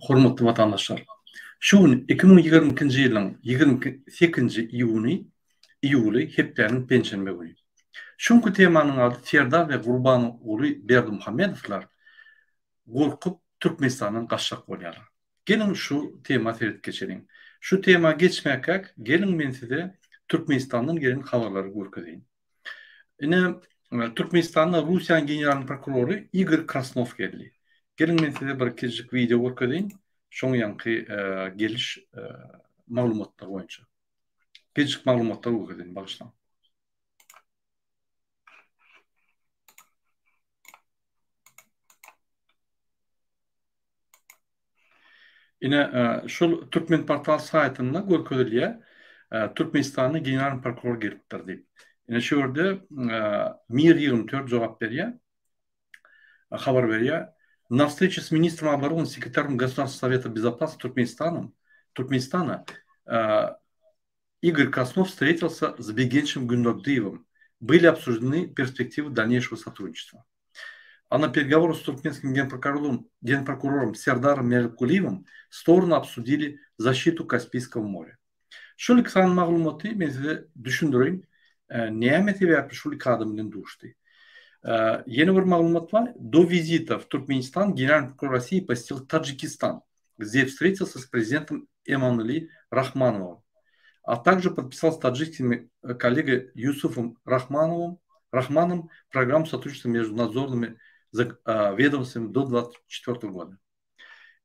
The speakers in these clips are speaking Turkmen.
hormatly watandaşlar! Şu gün 2022-nji ýylyň 28-nji iýuny, iýuly, hepdäniň penşenbe güni. Şu günki temanyň ady Serdar we Gurbanguly Berdimuhamedowlar gorkup Türkmenistandan gaçjak bolýarlar. Geliň şu tema seredip geçeliň. Şu tema geçmäkäk geliň men size Türkmenistandan gelen habarlary görkezeýin. Ine Türkmenistanda Russiýanyň generalnyý prokurory Igor Krasnow geldi. Geliň men size bir kiçijik wideo görkezeýin. Şoň ýaňky geliş maglumatlary boýunça. Kiçijik maglumatlar görkezeýin, bagyşlaň. Ine, şol Türkmenportal saýtynda görkezilýär, Türkmenistanda generalnyý prokuror gelipdir diýip. Ine şu ýerde Mir 24 jogap berýär, habar berýär. Na встрече с министром обороны, секретарем Государственного совета безопасности Туркменистана, Туркменистана Игорь Краснов встретился с Бегеншем Гюндогдыевым. Были обсуждены перспективы дальнейшего сотрудничества. А на переговорах с туркменским генпрокурором, генпрокурором Сердаром Меликулиевым стороны обсудили защиту Каспийского моря. Şol iki sany maglumaty men size düşündireýin. Näme sebäpli şol iki adam bilen duşdy? Ýene bir maglumat bar. Do vizita в Туркменистан генеральный прокурор России посетил Таджикистан, где встретился с президентом Эмомали Рахмановым, а также подписал с таджикскими коллегой Юсуфом Рахмановым, Рахманом программу сотрудничества между надзорными ведомствами до 2024 года.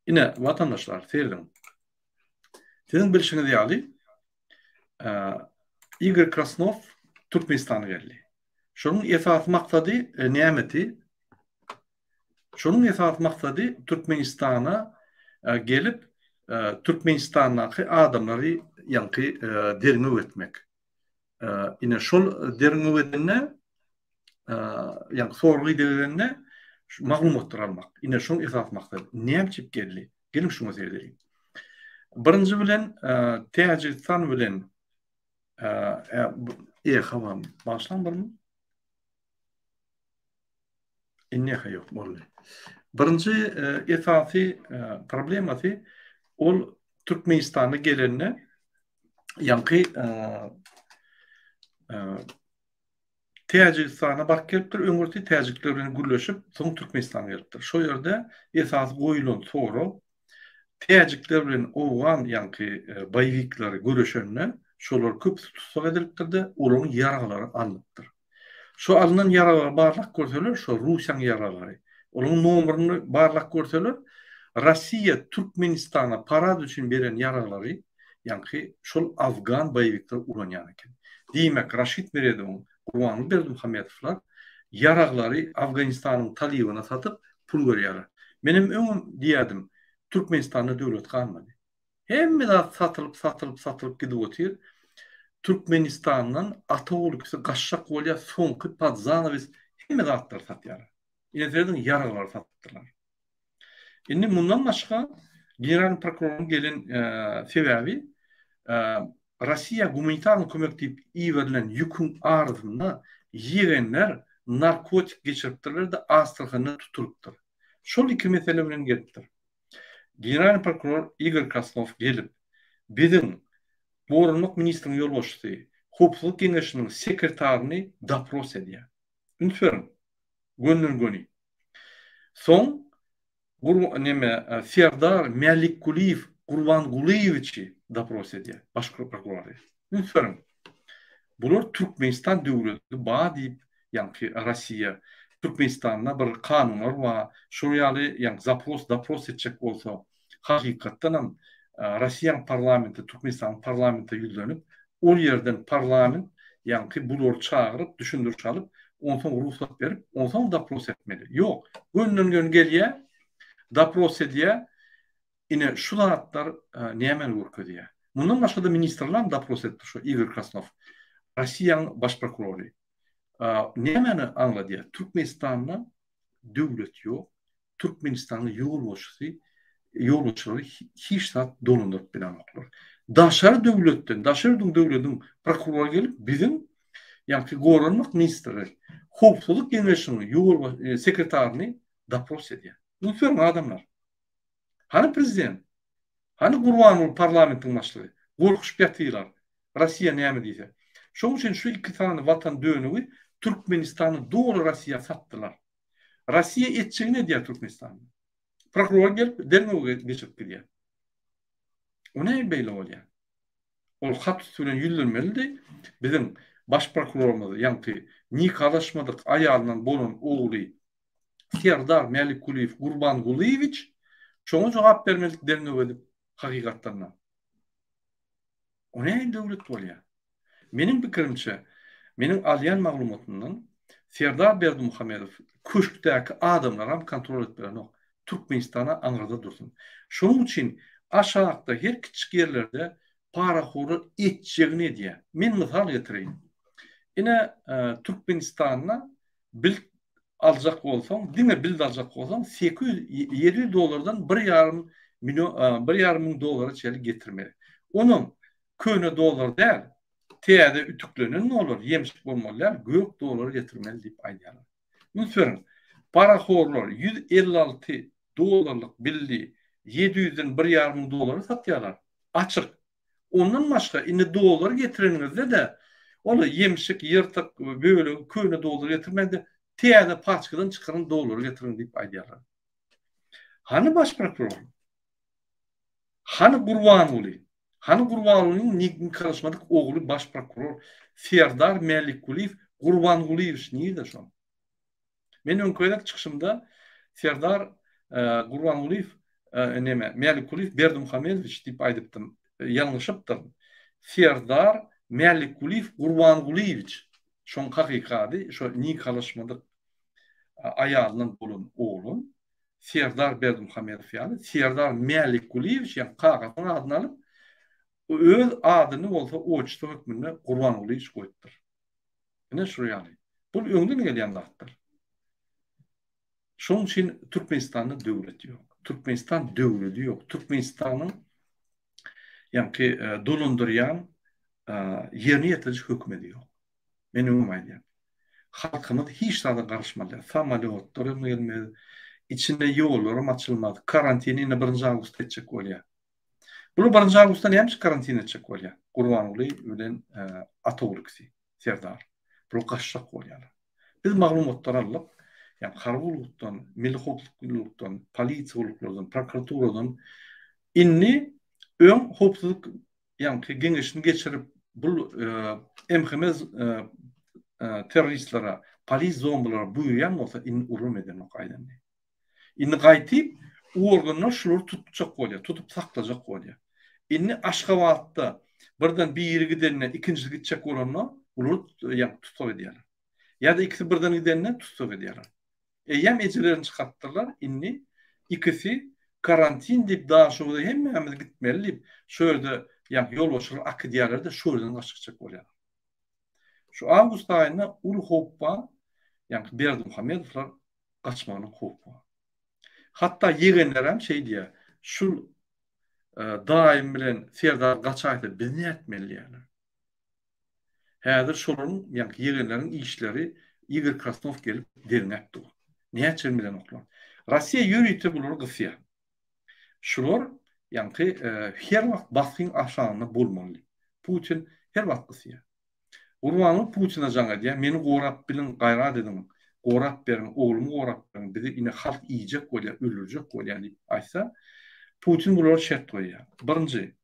Ine, watandaşlar, serediň. Siziň bilşiňiz ýaly, Igor Krasnow Türkmenistana geldi. Şonuň esasy maksady nämedi? Şonuň esasy maksady Türkmenistana gelip, Türkmenistandaky adamlary ýaňky derňew etmek. Ine şol derňew edende, ýaňky sorag edilende maglumatlar almak. Ine şoň esasy maksady. Näme üçin geldi? Geliň şuňa seredeliň. Birinji bilen Täjigistan bilen e hawa başlan birmi? Indi-hä ýok boldy. Birinji esasy problemasy ol Türkmenistana gelende ýaňky Täjigistana baryp gelipdir, öňürti täjikler bilen gürleşip, soň Türkmenistana gelipdir. Şo ýerde esasy goýulan sorag täjikler bilen owgan ýaňky boýewikleri göreşende şolar köpüsi tussag edilipdir-de, olaryň ýaraglary alnypdyr. Şo alnan ýaraglary barlap görseler, şo Russiýanyň ýaraglary. Olaryň nomerini barlap görseler, Russiýa Türkmenistana parad üçin beren ýaraglary, ýaňky şol afgan boýewikler ulanýan eken. Diýmek, Raşid Meredowyň, Gurbanguly Berdimuhamedowlar ýaraglary Afganistanyň talybyna satyp pul görýärler. Menem öňem diýýärdim, Türkmenistanda döwlet galmady. Hemme zat satylyp satylyp satylyp gidip otyr. Türkmenistandan ata ogul ikisi gaçjak bolýar soňky pod zanawes hemme zatlary satýarlar. Ine serediň ýaraglary satypdyrlar. Indi mundan başga generalnyý prokuroryň gelen sebäbi Rossiýa gumanitarny kömek diýip iberilen ýüküň arasynda ýegenler narkotik geçiripdirler-de Astrahanda tutulypdyr. Şol iki mesele bilen gelipdir. Generalnyý prokuror Igor Krasnow gelip, biziň Goranmak ministriniň ýolbaşçysy, Howpsuzlyk geňeşiniň sekretaryny dopros edýär. Üns beriň, gönden-göni. Soň neme, Serdar Mälikgulyýew Gurbangulyýewiçi dopros edýär, baş prokurory. Üns beriň. Bular Türkmenistan döwleti bar diýip, ýaňky Rossiýa Türkmenistanda bir kanunlar bar, şol ýaly ýaňky zapros dopros etjek bolsa, hakykatdanam Rossiýanyň parlamenti Türkmenistanyň parlamente ýüzlenip, ol ýerden parlament ýaňky bulary çagyryp, düşündiriş alyp, onsoň rugsat berip, onsoň dopros etmeli. Ýok, gönden-göni gelýär, dopros edýär, Ine, şu zatlar nämäni görkezýär? Mundan başga-da ministrlerem dopros etdi şu Igor Krasnow, Rossiýanyň baş prokurory. Nämäni aňladýar? Türkmenistanda döwlet ýok, Türkmenistanyň ýolbaşçysy, ýolbaşçylary hiç zat dolandyryp bilenoklar. Daşary döwletden, daşary ýurduň döwlediň prokurory gelip biziň ýaňky goranmak ministri, howpsuzlyk geňeşiniň ýolbaş sekretaryny dopros edýär. Üns beriň adamlar. Hany prezident? Hany Gurbanguly parlamentiň başlygy? Gorkuşyp ýatyrlar. Rossiýa näme diýse. Şoň üçin şu iki sany watan dönügi Türkmenistany doly Rossiýa satdylar. Rossiýa etjegini edýär Türkmenistanda. Prokuror gelip derňew geçirip gidýär. O näme beýle bolýar? Ol hat üsti bilen ýüzlenmelidi. Biziň baş prokurorymyz, ýaňky nikalaşmadyk aýalyndan bolan ogly Serdar Mälikgulyýew Gurbangulyýewiç şoňa jogap bermelik derňew edip hakykatdan-da. O nähili döwlet bolýar? Meniň pikirimçe, meniň alýan maglumatymdan Serdar Berdimuhamedow köşkdäki adamlaram kontrol edip bilenok. Türkmenistana aňyrda dursun. Şonuň üçin aşakda her kiçijik ýerlerde parahorlar etjegini edýär. Men mysal getireýin. Ine Türkmenistanda bilt aljak bolsaň, diňe bilt aljak bolsaň 800 700 dollardan bir ýarym million bir ýarym müň dollara çenli getirmeli. Onam Köne dollar däl, täze ütüklenen dollar, ýemşik bolmaly däl, gök dollar getirmeli diýip aýdýarlar. Üns beriň, parahorlar 156 dollarlyk billi 700-den bir ýarym müň dollara satýarlar. Açyk. Ondan başga indi dollar getireniňizde-de, ol ýemşik, ýyrtyk, bölegi köne dollar getirmäň-de, täze paçkadan çykaran dollary getiriň diýip aýdýarlar. Hany baş prokuror? Hany Gurbanguly? Hany Gurbangulynyň nikalaşmadyk ogly baş prokuror Serdar Mälikgulyýew Gurbangulyýewiç nirde şol? Men öňki gezek çykyşymda Serdar Gurbangulyýew neme Mälikgulyýew Berdimuhamedowiç diýip aýdypdym. Ýalňyşypdyryn. Serdar Mälikgulyýew Gurbangulyýewiç şoň hakyky ady şo nikalaşmadyk aýalyndan bolan oglan. Serdar Berdimuhamedow ýaly Serdar Mälikgulyýewiç ýa kakasynyň adyny alyp, öz adyny bolsa otçestvo hökmünde Gurbangulyýewiç goýupdyr. Ine şul ýaly. Bul öňden gelýän zatlar. Şonuň üçin Türkmenistanda döwlet ýok. Türkmenistan döwledi ýok. Türkmenistanyň ýaňky dolandyrýan ýerine ýetiriji hökümeti ýok. Men öňem aýdýan. Halkymyz hiç zada garyşmaly däl. Samolýotlar hem gelmez. Içinde ýollaram açylmaz. Karantini indi birinji awgustda etjek bolýar. Bular birinji awgustda näme üçin karantin etjek bolýar? Gurbanguly bilen Ataguly ikisi, Serdar. Bular gaçjak bolýarlar. Biz maglumatlar aldyk. Ýagny harby gullukdan, milli howpsuzlyk gullukdan, polisiýa gulluklardan, prokuraturadan indi öň howpsuzlyk ýaňky geňeşini geçirip bul MHM terroristlere, polis zombilara buýurýan bolsa indi urum edenok aýdandy. Indi gaýtyp organlar şulary tutjak bolýar, tutup saklajak bolýar. Indi Aşgabatda birden biri gidende ikinjisi gitjek bolanda bulary ýaňky tussag edýärler. Ýa-da ikisi birden gidende tussag edýärler. Eýýäm ejelerini çykarypdyrlar, indi ikisi karantin diýip Daşoguza hemmämiz gitmeli diýip, şo ýerde ýaňky ýolbaşçylar akidýärler-de, şo ýerden gaçyp gitjek bolýarlar. Şu awgust aýynda uly howp bar, ýaňky Berdimuhamedowlar gaçmagynyň howpy bar. Hatda ýegenlerem şeý diýýär, şul daýym bilen Serdar gaçaýsa biz nätmeli diýýärler. Häzir şolaryň, ýagny ýegenleriň işleri Igor Krasnow gelip derňäp dur. Näçe bilenoklar. Rossiýa ýörite bulary gysýar. Şular, ýaňky her wagt basgyň aşagynda bolmaly. Putin her wagt gysýar. Gurbanguly Putine jaň edýär, meni gorap biliň, gaýrat ediň, gorap beriň, oglumy gorap beriň, bizi ine halk iýjek bolýar, öldürjek bolýar diýip aýtsa, Putin bulara şert goýýar. Birinji,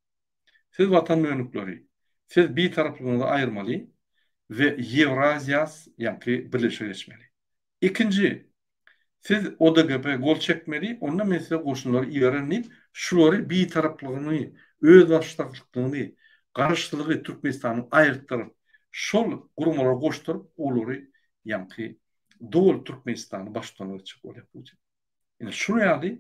Siz watan dönükleri, siz bitaraplygyňyzy aýyrmaly we Ýewraziýas ýaňky birleşige geçmeli. Ikinji, siz ODGP gol çekmeli, onda men size goşunlary ibererin diýip, şulary bitaraplygyny, özbaşdaklygyny, garaşsyzlygy Türkmenistanyň aýyrtdyryp, şol guramalara goşduryp, olary ýaňky doly Türkmenistany baştutan etjek bolýar Putin. Ine şul ýaly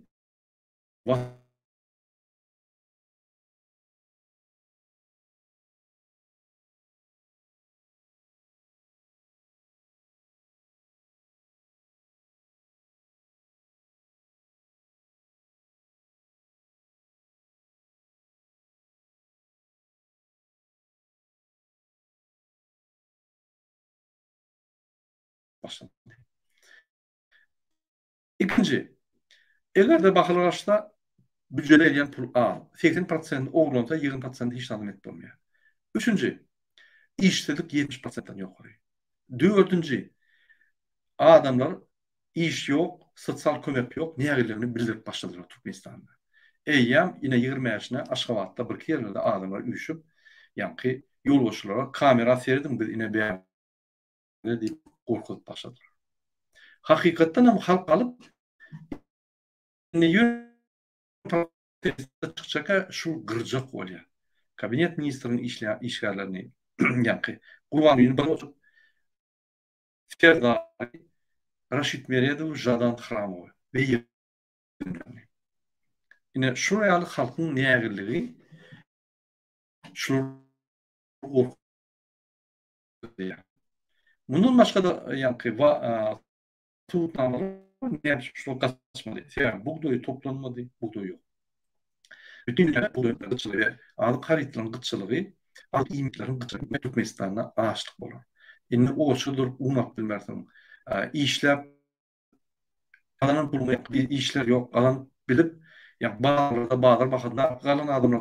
Başlandy. Ikinji, eger-de bahalar aşsa, Býujete gelýän pul az. 80 prosenti ogurlansa, 20 prosenti hiç zadam edip bolmaýar. Üçünji, işsizlik 70 prosentden ýokary. Dördünji, adamlar iş ýok, sosial kömek ýok, nägileligini bildirip başladylar Türkmenistanda. Eýýäm ine 25-ine Aşgabatda birki ýerlerde adamlar üýşüp, ýaňky ýolbaşçylara kamera serediň biz ine bärde diýip gorkuzyp başladylar. Hakykatdan hem halk alyp indi ýöne proteste çykjaka şu gyrjak bolýar. Kabinet ministriniň işleýän işgärlerini ýaňky Gurbangulyny bir oturyp Serdary Raşid Meredowy Žadan Hramowy we ýegenlerini. Ine şular ýaly halkyň nägilligi şular gorkuzýar. Mundan başga-da ýaňky subutnamalar näme üçin şol gaçmaly? Sebäbi bugdaý toplanmady, bugdaý ýok. Bütin dünýäde bugdaýyň gytçylygy we azyk harytlaryň gytçylygy, azyk iýmitleriň gytçylygy we Türkmenistanda açlyk bolar. Indi oça durup un alyp bilmersiň. Işläp gazanan puluňy işler ýok, gazanyp bilip, ýa bazarda bazar bahasyna galan adamlar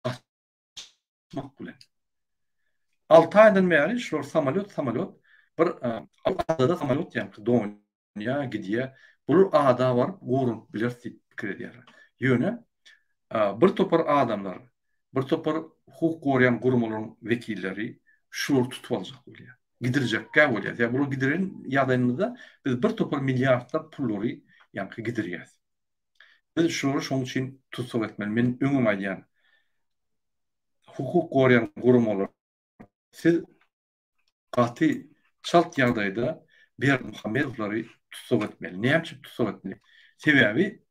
gaçmak bilen. 6 aýdan bäri şular samolýot samolýot bir adada samolýot ýaňky donýa gidýä. Bular ada baryp goranyp bileris diýip pikir edýärler. Ýöne bir topar adamlar, bir topar hukuk goraýan guramalaryň wekilleri şulary tutup aljak bolýar. Gidirjekkä bolýar. Sebäbi bular gidiren ýagdaýymyzda biz bir topar milliardlap pullary ýaňky gidirýäs. Biz şulary şonuň üçin tussag etmeli. Men öňem aýdýan. Hukuk goraýan guramalar siz gaty çalt ýagdaýda Berdimuhamedowlary tussag etmeli. Näme üçin tussag etmeli? Sebäbi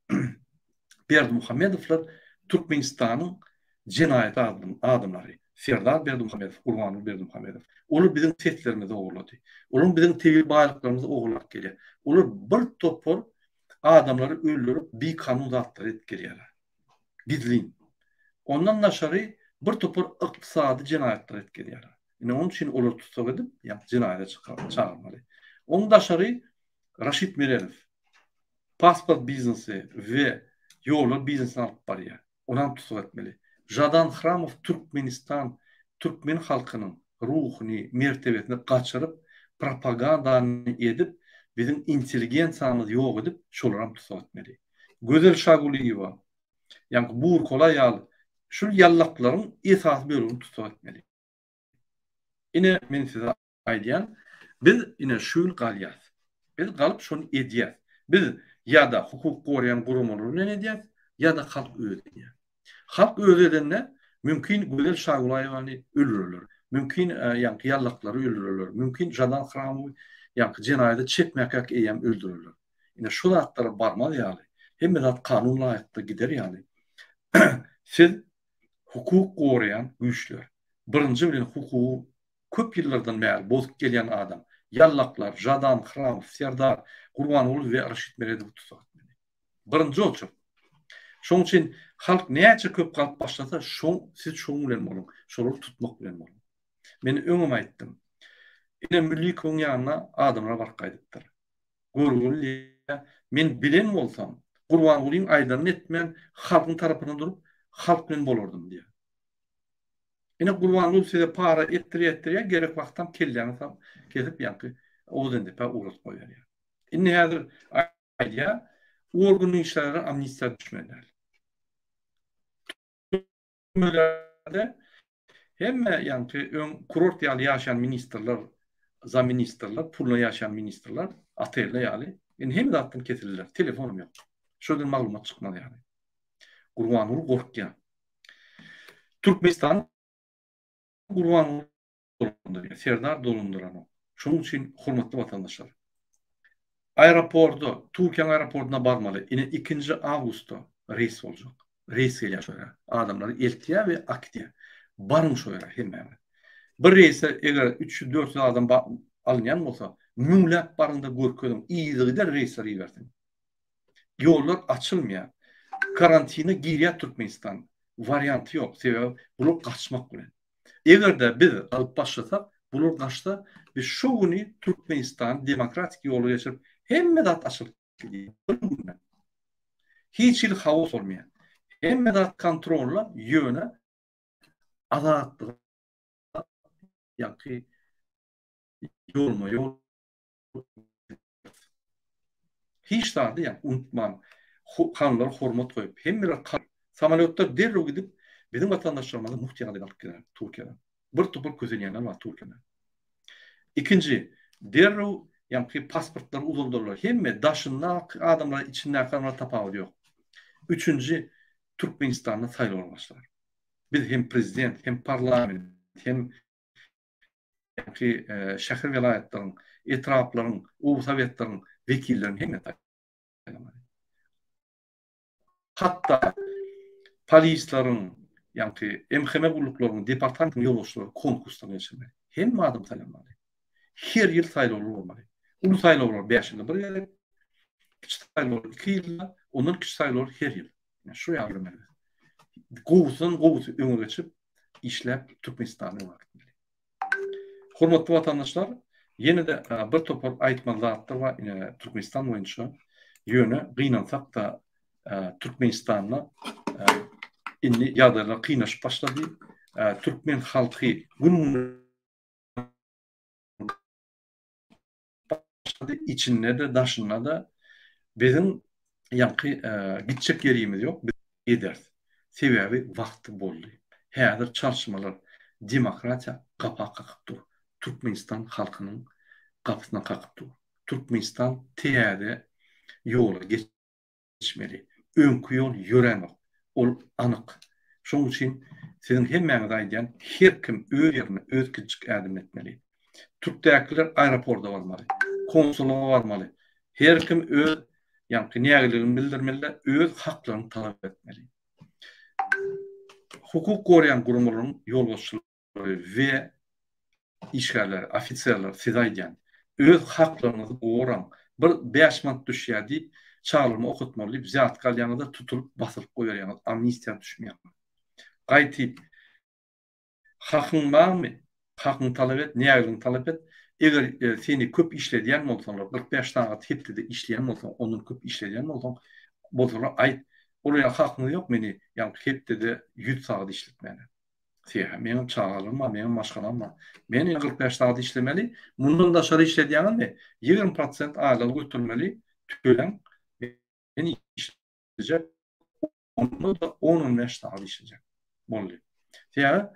Berdimuhamedowlar Türkmenistanyň jenaýat adamlary. Serdar Berdimuhamedow, Gurbanguly Berdimuhamedow. Olar biziň seslerimizi ogurlady. Olar biziň tebigy baýlyklarymyzy ogurlap gelýär. Olar bir topar adamlary öldürip bikanun zatlary edip gelýärler. Gizlin. Ondan daşary bir topar ykdysady jenaýatlar edip gelýärler. Ine onuň üçin olary tussag edip, ýa jenaýata çagyrmaly. Onuň daşary Raşid Meredow pasport biznesi we ýollar biznesini alyp barýar. Onam tussag etmeli. Žadan Hramow Türkmenistan türkmen halkynyň ruhuny, mertebesini gaçyryp, propagandany edip, biziň intelligensiýamyzy ýok edip, şolaram tussag etmeli. Gözel Şagulyýewa, ýaňky Burkola ýaly şul ýallaklaryň esasy bölegini tussag etmeli. Ine men size aýdýan, biz ine şu ýyl galýas. Biz galyp şony edýäs. Biz ýa-da hukuk goraýan guramalar bilen edýäs, ýa-da halk özi edýär. Halk özi edende mümkin Gözel Şagulaýewany öldürerler. Mümkin ýaňky ýallaklary öldürerler. Mümkin Žadan Hramowy ýaňky jenaýata çekmäkäk eýýäm öldürerler. Ine şu zatlara barmaz ýaly, hemme zat kanun laýyklykda gider ýaly siz hukuk goraýan güýçler, birinji bilen hukugy köp ýyllardan bäri bozup gelýän adam, ýallaklar, Žadan, Hramow, Serdar, Gurbanguly we Raşid Meredowy tussag etmeli. Birinji oçur. Şoň üçin halk näçe köp galyp başlasa, şoň siz şoň bilen boluň, şolary tutmak bilen boluň. Men öňem aýtdym. Ine Mülikowyň ýanyna adamlar baryp gaýdypdyr. Görgüli diýýär, men bilen bolsam, Gurbangulyň aýdanyny etmän, halkyň tarapynda durup, halk bilen bolardym diýýär. Ine Gurbanguly size para etdirýär etdirýär, gerek wagtam kelläňi sap kesip ýaňky Owzendepä ugradyp goýberýär. Indi häzir aýdýar, organ işgärleri amnistiýa düşmeli däl. Türmelerde hemme ýaňky öň kurort ýaly ýaşaýan ministrler, zamministrler, puluna ýaşaýan ministrler, otelde ýaly, indi hemme zatdan kesildiler, telefonam ýok. Şo ýerden maglumat çykmaz ýaly. Gurbanguly gorkýar. Türkmenistan Gurbanguly dolandyrýar, Serdar dolandyranok. Şonuň üçin hormatly watandaşlar, aeroporda, Türkiýäniň aeroportuna barmaly. Ine ikinji awgustda reýs boljak. Reýs gelýär şo ýere. Adamlary eltýär we akidýär. Baryň şo ýere hemmäňiz. Bir reýse eger 300-400 adam alynýan bolsa, müňläp baryň-da görkeziň. Yzygider reýsler ibersin. Ýollar açylmaýar. Karantina girýär Türkmenistan. Warianty ýok. Sebäbi bular gaçmak bilen. Eger-de biz alyp başlasak, bular gaçsa, biz şo güni Türkmenistany demokratik ýola geçirip, Hemme zat açylyp gidýär. Bir günde. Hiç hili haos bolmaýar. Hemme zat kontrolda, ýöne azatlyga ýaňky ýolma-ýol Hiç zady ýa unutman, hanlara hormat goýup, hemmeler samolýotlar derrew gidip, biziň watandaşlarymyzy mugt ýagdaýda alyp geler Türkiýeden. Bir topar kösenýänler bar Türkiýede. Ikinji, derrew ýaňky pasportlary uzaldarlar. Hemme daşyndaky adamlar, içindäki adamlar tapawudy ýok. Üçünji, Türkmenistanda saýlawlar başlar. Biz hem prezident, hem parlament, hem ýaňky şäher welaýatlaryň, etraplaryň, oba sowetleriň wekillerini hemme saýlamaly. Hatda polisleriň, ýaňky MHM gulluklarynyň, departamentiň ýolbaşçylary konkursdan geçirmeli. Hemme adam saýlanmaly. Her ýyl saýlawlar bolmaly. Uly saýlawlar bäş ýylda bir gezek, kiçi saýlawlar iki ýylda, ondan kiçi saýlawlar her ýyl. Şu ýaly ýöremeli. Gowusydan gowusy öňe geçip, işläp Türkmenistany öňe äkitmeli. Hormatly watandaşlar, ýene-de bir topar aýtmaly zatlar bar ine Türkmenistan boýunça. Ýöne gynansak-da Türkmenistanda indi ýagdaýlar kynlaşyp başlady. Türkmen halky gün-günden başlady, içinde-de, daşynda-da biziň ýaňky gitjek ýerimiz ýok, biz ederis. Sebäbi wagty boldy. Häzir çalyşmalar, demokratiýa gapa kakyp dur. Türkmenistan halkynyň gapysyna kakyp dur. Türkmenistan täze ýola geçmeli. Öňki ýol ýöränok. Ol anyk. Şonuň üçin siziň hemmäňize aýdýan, her kim öz ýerinde öz kiçijik ädim etmeli. Türkdäkiler aeroporda barmaly, konsullyga barmaly. Her kim öz ýaňky nägileligini bildirmeli-de, öz haklaryny talap etmeli. Hukuk goraýan guramalaryň ýolbaşçylary we işgärleri, ofiserler size aýdýan, öz haklaryňyzy goraň. Bir bäş manat düşýär diýip, çagalarymy okatmaly diýip, wzýatka alýaňyz-da, tutulyp, basylyp goýberýäňiz, amnistiýa düşmeýäňiz. Gaýtyp, hakyň barmy? Hakyňy talap et, nägiligiňi talap et. Eger seni köp işledýän bolsalar, 45 sagat hepdede işleýän bolsaň, ondan köp işledýän bolsaň, bolsalar aýt, olar ýaly hakyňyz ýok meni ýaňky hepdede 100 sagat işletmäne. Sebäbi meniň çagalarym bar, meniň maşgalam bar. Men indi 45 sagat işlemeli. Mundan daşary işledýäňizmi? 20 prosent aýlygy götürmeli, töläň. Men işlejek. Onda-da 10-15 sagat işlejek. Boldy. Sebäbi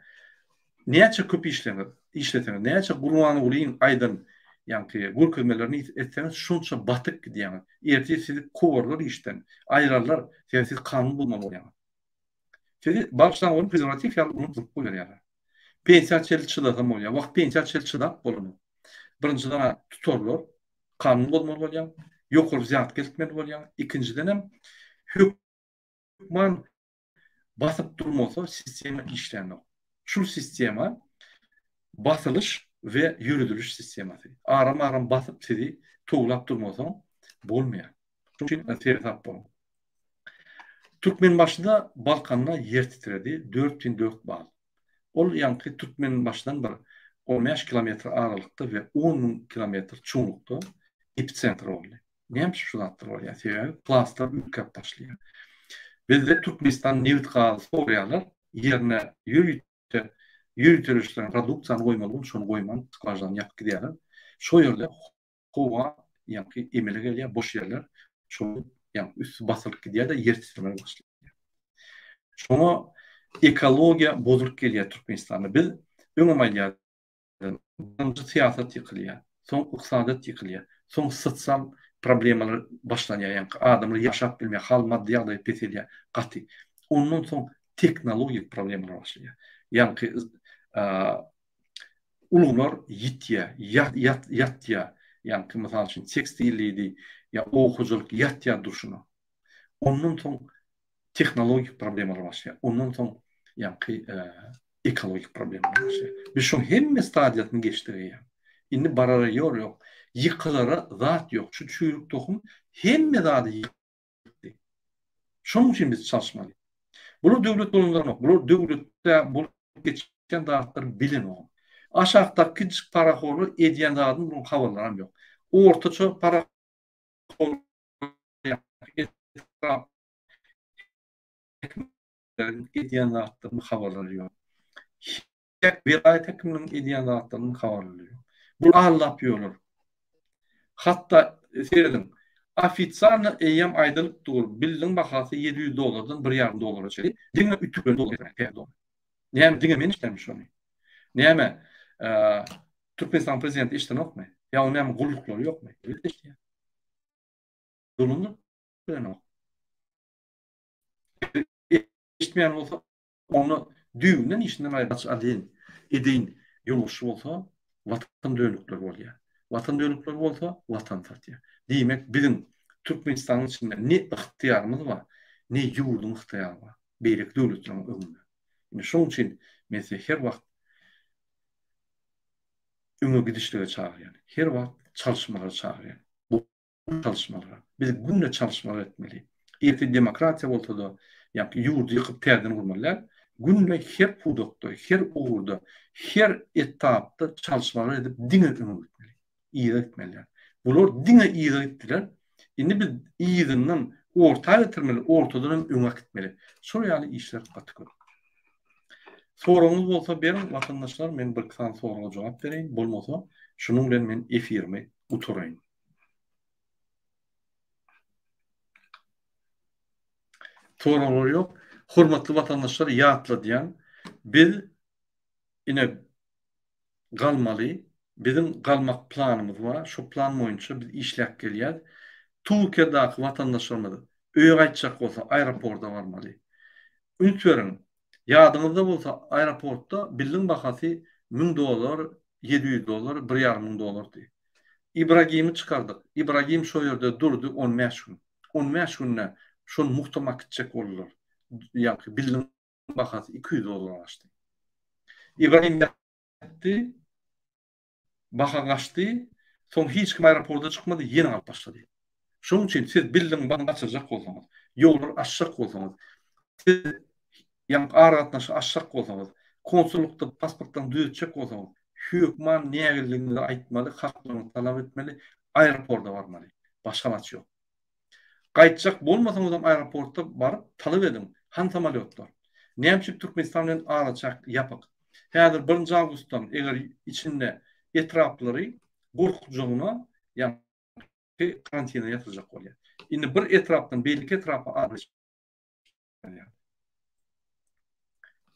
näçe köp işleňiz, işleseňiz, näçe Gurbangulyň aýdan ýaňky görkezmelerini etseňiz, şonça batyp gidýäňiz. Ertir sizi kowarlar işden, aýrarlar. Sebäbi siz kanun bozmaly bolýaňyz. Sizi bagyşlaň oglum prezerwatiw ýaly ulanyp zyňyp goýberýärler. Pensiýa çenli çydasam bolýar. Wah pensiýa çenli çydap bolanok. Birinjiden tutarlar, kanun bozmaly bolýaň, ýokary wzýatka eltmeli bolýaň. Ikinjidenem hökman basyp durmasa sistema işlänok. Şul sistema basylyş we ýörediliş sistemasy. Aram-aram basyp sizi towlap durmasaň bolmaýar. Şonuň üçin seresap boluň. Türkmenbaşyda Balkanda ýer titredi, 4,4 bal. Ol ýaňky Türkmenbaşydan bir 15 kilometr aralykda we 10 müň kilometr çuňlukda episentr boldy. Näme üçin şu zatlar bolýar? Sebäbi plastlar üýtgäp başlaýar. Bizde Türkmenistan nebit-gazy sorýarlar, ýerine ýörite ýöriteleşdirilen produksiýany goýmaly bolup, şony goýman skwažinany ýapyp gidýärler. Şo ýerde howa ýaňky emele gelýär, boş ýerler, şol ýaňky üsti basylyp gidýär-de, ýer titremegi başlaýar. Şoňa ekologiýa bozulyp gelýär Türkmenistanda. Biz öňem aýdýardyk, birinji syýasat ýykylýar, soň ykdysadyýet ýykylýar, soň sosial problemalar başlanýar, ýaňky adamlar ýaşap bilmeýär, hal maddy ýagdaýy peselýär gaty. Ondan soň tehnologik problemalar başlaýar. Ýaňky ulgamlar ýitýär, ýatýar. Ýaňky mysal üçin tekstil diýdi, ýa oba hojalyk ýatýar durşuna. Ondan soň tehnologik problemalar başlaýar. Ondan soň ýaňky ekologik problemalar başlaýar. Biz şoň hemme stadiýasyny geçdik eýýäm. Indi barara ýol ýok. Ýykylara zat ýok. Şu çüýrük tohum hemme zady ýykdy. Şonuň üçin biz çalyşmaly. Bular döwlet dolandyranok. Bular döwletde bolup geçýän zatlary bilenok. Aşakdaky kiçijik parahorlar edýän zadyny bularyň habarlaram ýok. Ortaça para. Etrap häkimleriň edýän zatlarynyň habarlary ýok. Welaýat häkiminiň edýän zatlarynyň habarlary ýok. Bu aldap ýörler. Hatda serediň, ofitsialno eýýäm aýdylyp dur, billiň bahasy 700 dollardan bir ýarym dollara çenli, diňe ütüklenen dollar. Näme diňe men eşitdimmi şony? Näme Türkmenistanyň prezidenti eşidenokmy? Ýa onuň näme gulluklary ýokmy? Elbetde eşidýär. Dolandyryp bilenok. Eşitmeýän bolsa, onda düýbünden işinden aýryp alýyn, edeýin ýolbaşçy bolsa, watan dönükleri bolýar. Watan dönükleri bolsa, watan satýar. Diýmek, biziň Türkmenistanyň içinde ne ygtyýarymyz bar, ne ýurduň ygtyýary bar beýleki döwletleriň öňünde. Ine, şonuň üçin men sizi her wagt öňe gidişlige çagyrýan, her wagt çalyşmalara çagyrýan. Çalyşmalara. Biz günde çalyşmalar etmeli. Ertir demokratiýa bolsa-da, ýa-da ýurdy ýykyp täzeden gurmaly däl. Günde her pudakda, her ugurda, her etapda çalyşmalar edip diňe öňe gitmeli. Yza gitmeli däl. Bular diňe yza gitdiler. Indi biz yzyndan orta getirmeli, ortadan hem öňe äkitmeli. Şol ýaly işler gaty köp. Soragyňyz bolsa beriň watandaşlar, men birki sany soraga jogap bereýin, bolmasa şunuň bilen men efirimi gutaraýyn. Soraglar ýok. Hormatly watandaşlar ýatladýan, biz ine galmaly, biziň galmak planymyz bar, şo plan boýunça biz işläp gelýäs. Türkiýedäki watandaşlarymyz öýe gaýtjak bolsa aeroporta barmaly. Üns beriň, ýadyňyzda bolsa aeroportda billiň bahasy 1000 dollar, 700 dollar, bir ýarym müň dollardy. Ibragimi çykardyk. Ibragim şo ýerde durdy on bäş gün. On bäş günde şony mugtam akitjek boldular. Ýaňky billiň bahasy 200 dollara gaçdy. Ibragim ýatdy, baha gaçdy, soň hiç kim aeroporta çykmady, ýene galyp başlady. Şonuň üçin siz billiň bahasyny gaçyrjak bolsaňyz, ýollary açjak bolsaňyz, siz ýaňky aragatnaşygy açjak bolsaňyz, konsullykda pasportlaryňy düzetjek bolsaňyz, hökman nägilligiňizi aýtmaly, haklaryňyzy talap etmeli, aeroporta barmaly. Başga alaç ýok. Gaýtjak bolmasaňyzam aeroportda baryp talap ediň, hany samolýotlar? Näme üçin Türkmenistan bilen araçäk ýapyk? Häzir birinji awgustdan eger içinde etraplary gorkujagyna ýaňky karantine ýatyrjak bolýar. Indi bir etrapdan beýleki etrapa adam geçmeýär.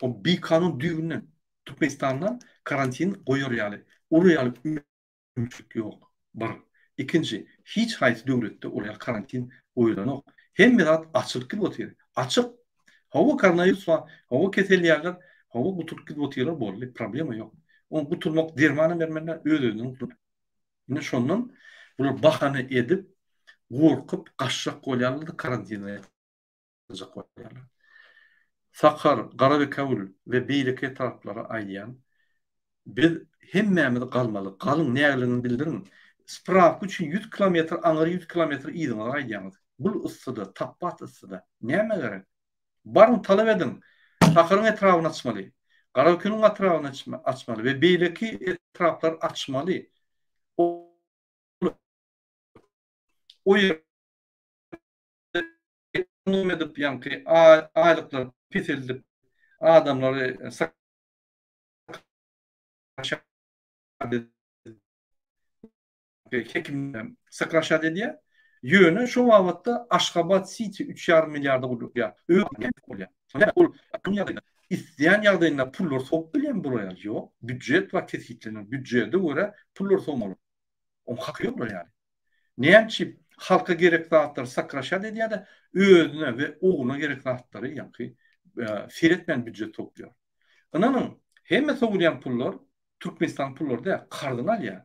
O bikanun düýbünden Türkmenistanda karantin goýar ýaly, uly ýaly mümkinçilik ýok. Bir. Ikinji, hiç haýsy döwletde ol ýaly karantin goýulanok. Hemme zat açylyp gidip otyr. Açyk. Hawa koronawirus bar, hawa keselýärler, hawa gutulyp gidip otyrlar boldy, problema ýok. Oň gutulmak dermanam bermeliler, öz-özünden gutular. Ine şondan bular bahana edip, gorkup gaçjak bolýarlar-da karantine ýatyrjak bolýarlar. Sakar, Garabekewül we beýleki etraplara aýdýan, biz hemmämiz galmaly, galyň, nägileligini bildiriň. Sprawka üçin 100 kilometr aňyry 100 kilometr yzyňa gaýdýaňyz. Bul yssyda, tapbat yssyda. Nämä gerek? Baryň talap ediň. Sakaryň etrabyny açmaly. Garabekewüliň etrabyny açmaly we beýleki etraplary açmaly. Ol o ýerde ekonom edip ýaňky aýlyklary peseldip adamlary sokraşat edýär. Ýöne şo babatda Aşgabat Siti 3,5 milliarda gurulýar. Bolýar. Ol isleýän ýagdaýynda pullar sowup bilýärmi bular ýaly? Ýok. Býujet bar kesgitlenen. Býujete görä pullar sowmaly. Oň haky ýok bular ýaly. Näme üçin halka gerek zatlary sokraşat edýär-de, özüne we ogluna gerek zatlary ýaňky seretmän býujet toplaýar. Ynanyň, hemme sowulýan pullar Türkmenistanyň pullary däl, karzyny alýar.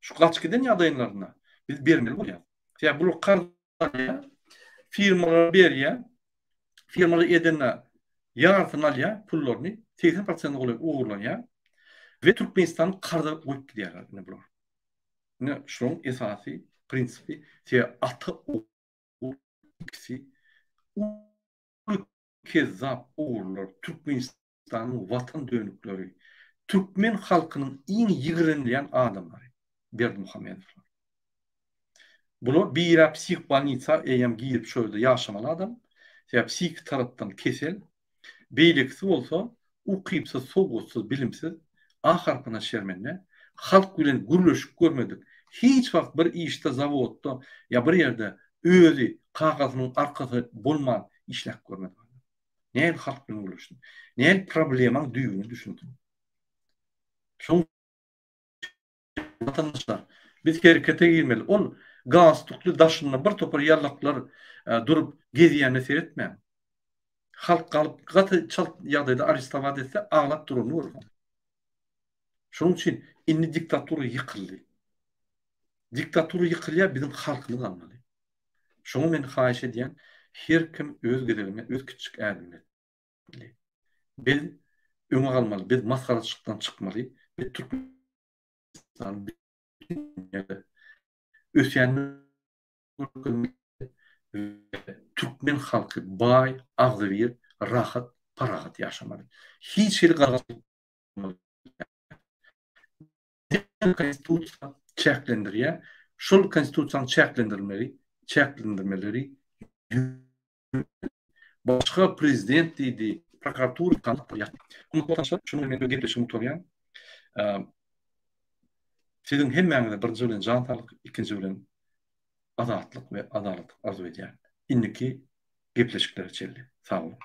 Şu gaçyp giden ýagdaýlarynda biz bermeli bolýar. Sebäbi bular karz alýar, firmalara berýär. Firmalar edende ýarsyny alýar pullaryny, 80 prosenti golaý ogurlanýar we Türkmenistany karza goýup gidýärler ine bular. Ine şunuň esasy prinsipi sebäbi ata ogul ikisi uly kezzap ogullar Türkmenistanyň watan dönükleri türkmen halkynyň iň ýigrenilýän adamlary Berdimuhamedowlar. Bular birä psih bolnisa eýýäm girip şo ýerde ýaşamaly adam. Sebäbi psihiki tarapdan kesel. Beýlekisi bolsa ukypsyz, sowatsyz, bilimsiz, A harpyna şermende, halk bilen gürleşip görmedik, hiç wagt bir işde zawodda ýa bir ýerde özi kakasynyň arkasy bolman işläp görmedik adam. Nähili halk bilen gürleşsin? Nähili problemaň düýbüne düşünsin? Şoň Watandaşlar, biz herekete girmeli. Ol galstukly daşynda bir topar ýallaklar durup gezýänine seretmäň. Halk galyp gaty çalt ýagdaýda arestowat etse aglap duranyny görersiň. Şonuň üçin indi diktatura ýykyldy. Diktatura ýykylýar biziň halkymyz almaly. Şoňa men haýyş edýän her kim öz gezeginde öz kiçijik ädimini ätmeli. Biz öňe galmaly, biz masgaraçylykdan çykmaly, biz Türkmenistany bütin dünýäde ösýänini görkezmeli we türkmen halky baý, agzybir, rahat, parahat ýaşamaly. Hiç hili gadagançylyk bolmaly däl. Diňe konstitusiýa çäklendirýär. Şol konstitusiýanyň çäklendirilmegi, çäklendirmeleri Başga prezident diýdi, prokuratura Hormatly watandaşlar, şunuň bilen men öz gepleşigimi gutarýan. Siziň hemmäňize birinji bilen jan saglyk, ikinji bilen azatlyk we adalat arzuw edýän. Indiki gepleşiklere çenli. Sag boluň.